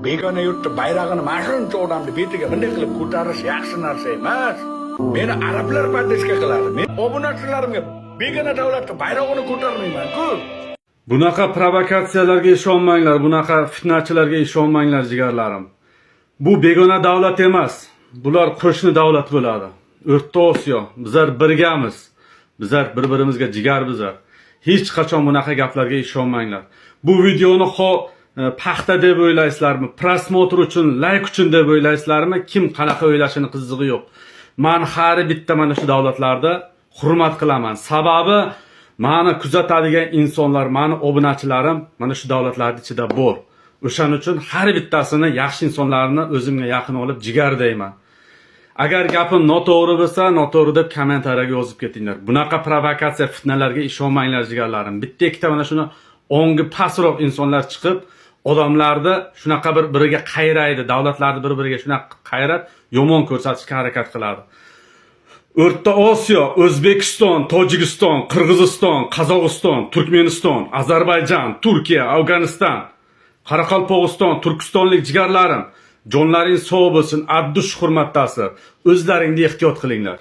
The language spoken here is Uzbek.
Begona yurtni bayrog'ini mana shuncha odamni betiga bunday qilib ko'tarish yaxshi narsa emas. Meni arablar поддержка qiladi. Men obunachilarimga begona davlatni bayrog'ini ko'tarmayman-ku. Bunaqa provokatsiyalarga ishonmanglar, bunaqa fitnachilarga ishonmanglar, jigarlarim. Bu begona davlat emas. Bular qo'shni davlat bo'ladi. O'rta Osiyo, bizlar birgamiz. Bizlar bir-birimizga jigar bizlar. Hech qachon bunaqa gaplarga ishonmanglar. Bu videoni ho paxta deb o'ylaysizlarmi, просмотр uchun, layk uchun deb o'ylaysizlarmi? Kim qanaqa o'ylashini qizig'i yo'q. Man har bitta mana shu davlatlarda hurmat qilaman. Sababi mani kuzatadigan insonlar, mani obunachilarim mana shu davlatlarning ichida bor. O'shaning uchun har bittasini, yaxshi insonlarni o'zimga yaqin olib, jigar deyman. Agar gapim noto'g'ri bo'lsa, noto'g'ri deb kommentariyaga yozib ketinglar. Bunaqa provokatsiya, fitnalarga ishonmanglar, jigarlarim. Bitta ikkita mana shuni ongi pastroq insonlar chiqib, odamlarni shunaqa bir biriga qayraydi, davlatlarni bir biriga shunaqa qayrab, yomon ko'rsatishga harakat qiladi. O'rta Osiyo, O'zbekiston, Tojikiston, Qirg'iziston, Qozog'iston, Turkmaniston, Ozarbayjon, Turkiya, Afg'oniston, Qoraqalpog'iston, Turkistonlik jigarlarim, jonlaring sog' bo'lsin, addush hurmatdasi. O'zlaringni ehtiyot qilinglar.